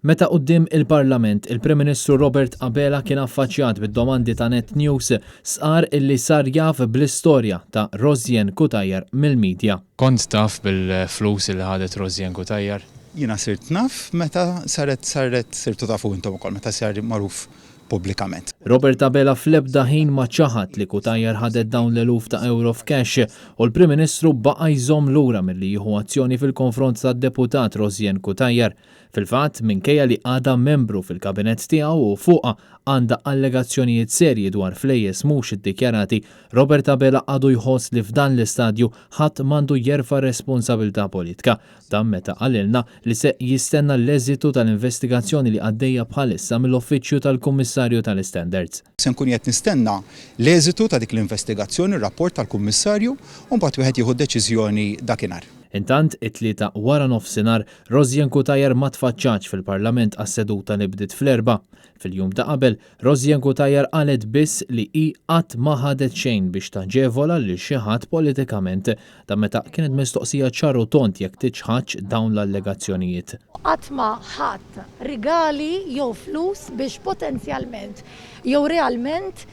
Meta quddiem il-Parlament, il-Prim Ministru Robert Abela kien affaċċjat bid-domandi ta' Net News, stqarr illi sar jaf bl-istorja ta' Rosianne Cutajar mill-media. Kont taf bil-flus illi ħadet Rosianne Cutajar? Jiena sirt naf meta saret saret sirtu tafu intom ukoll meta sar magħruf pubblikament. Robert Abela fl-ebda ħin ma ċaħad li Cutajar ħadet dawn l-eluf ta' ewro f'cash u l-Prim Ministru baqa' jżomm lura milli jieħu azzjoni fil-konfront tad-Deputat Rosianne Cutajar. Fil-fatt, minkejja li għadha membru fil-Kabinett tiegħu u fuqha għandha allegazzjonijiet serji dwar flejjes mhux iddikjarati, Robert Abela għadu jħoss li f'dan l-istadju ħadd m'għandu jerfa' responsabilità politka. Dan meta qalilna li se jistenna l-eżitu tal-investigazzjoni li għaddejja bħalissa mill-Uffiċċju tal-Kummissarju tal-Istandards. Se nkun qiegħed nistenna l-eżitu ta' dik l-investigazzjoni, r-rapport tal-Kummissarju, u mbagħad wieħed jieħu deċiżjoni dakinhar. Intant, it-Tlieta waranofsinhar, Rosianne Cutajar ma tfaċċatx fil-Parlament għas-seduta li bdiet fl-Erbgħa. Fil-jum ta' qabel, Rosianne Cutajar qalet biss li hi qatt ma ħadet xejn biex taġevola lil xi ħadd politikament. Dan meta kienet mistoqsija ċar u tond jekk tiċħadx dawn l-allegazzjonijiet. Qatt ma ħadt rigali jew flus biex potenzjalment jew realment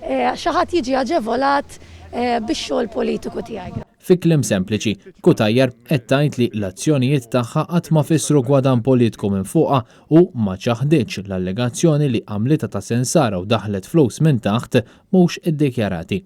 xi ħadd jiġi aġevolat bix-xogħol politiku tiegħi. Fi kliem sempliċi, Cutajar qed tgħid li l-azzjonijiet tagħha qatt ma fissru gwadann politku minn fuqha u ma ċaħditx l-allegazzjoni li għamlitha ta' sensara u daħħlet flus minn taħt mhux iddikjarati.